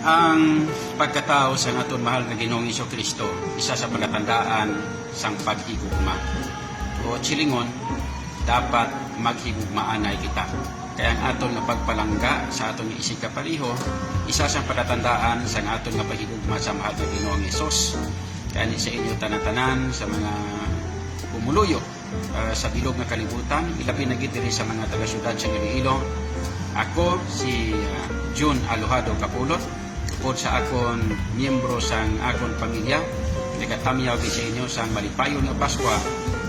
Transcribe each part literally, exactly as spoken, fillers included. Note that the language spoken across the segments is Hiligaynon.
Ang pagkatawo sang aton mahal nga Ginoong Hesus-Kristo, isa sa palatandaan sang paghigugma. O silingon, dapat maghigugmaanay kita. Kay ang aton nga pagpalangga sa aton nga isigkapariho, isa sang palatandaan sang aton nga paghigugma sa mahal nga Ginoong Hesus. Kaya ni sa inyo tanan-tanan sa mga pumuluyo, ah, sa bilog nga kalibutan, ilabi na gid diri sa mga taga-siyudad sa Iloilo. Ako si, ah, Jun Alojado Capulot, upod sa akon miyembro sang akon pamilya, nagatamyaw gid sa inyo sang malipayon nga Paskwa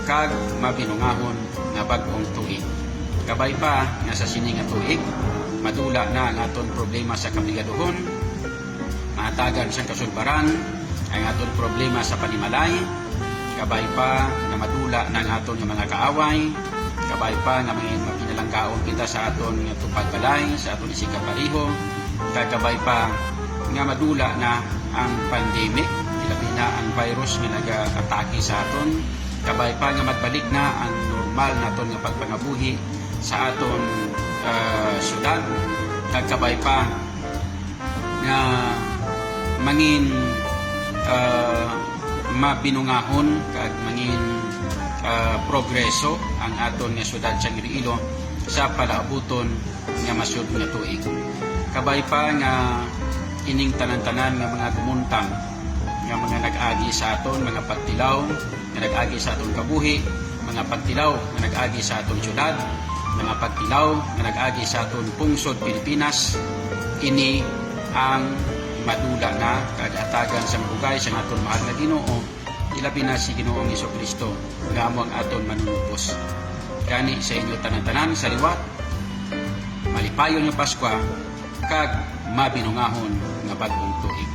kag mabinungahon nga bag-ong tuig. Kabay pa nga sa sini nga tuig, madula na ang aton problema sa kabrigaduhon, mahatagan sang kasulbaran ang aton problema sa panimalay, kabay pa nga madula na ang aton nga mga kaaway, kabay pa nga may mapinalanggaon kita sa aton nga tupad balay, sa aton isigkapariho, kag kabay pa nga madula na ang pandemic, ilabi na ang virus nga nagaatake sa aton, kabay pa nga magbalik na ang normal naton nga pagpangabuhi sa aton, ah, syudad, kag kabay pa nga mangin, ah, mabinungahon kag mangin, ah, progreso ang aton nga syudad sang Iloilo sa palaabuton nga masud nga tuig. Kabay pa nga ining tanan-tanan nga mga gumuntang nga mga nag-agi sa aton, mga pagtilaw nga nag-agi sa aton kabuhi, mga pagtilaw nga nag-agi sa aton syudad, mga pagtilaw nga nag-agi sa aton pungsod Pilipinas, ini ang madula na kag hatagan sang bugay sang aton mahal nga Ginoo, ilabi na si Ginoong Jesu-Cristo nga amo ang aton Manunubos. Gani sa inyo tanan-tanan sa liwat, malipayon nga Paskwa kag mabinungahon nga bag-ong tuig.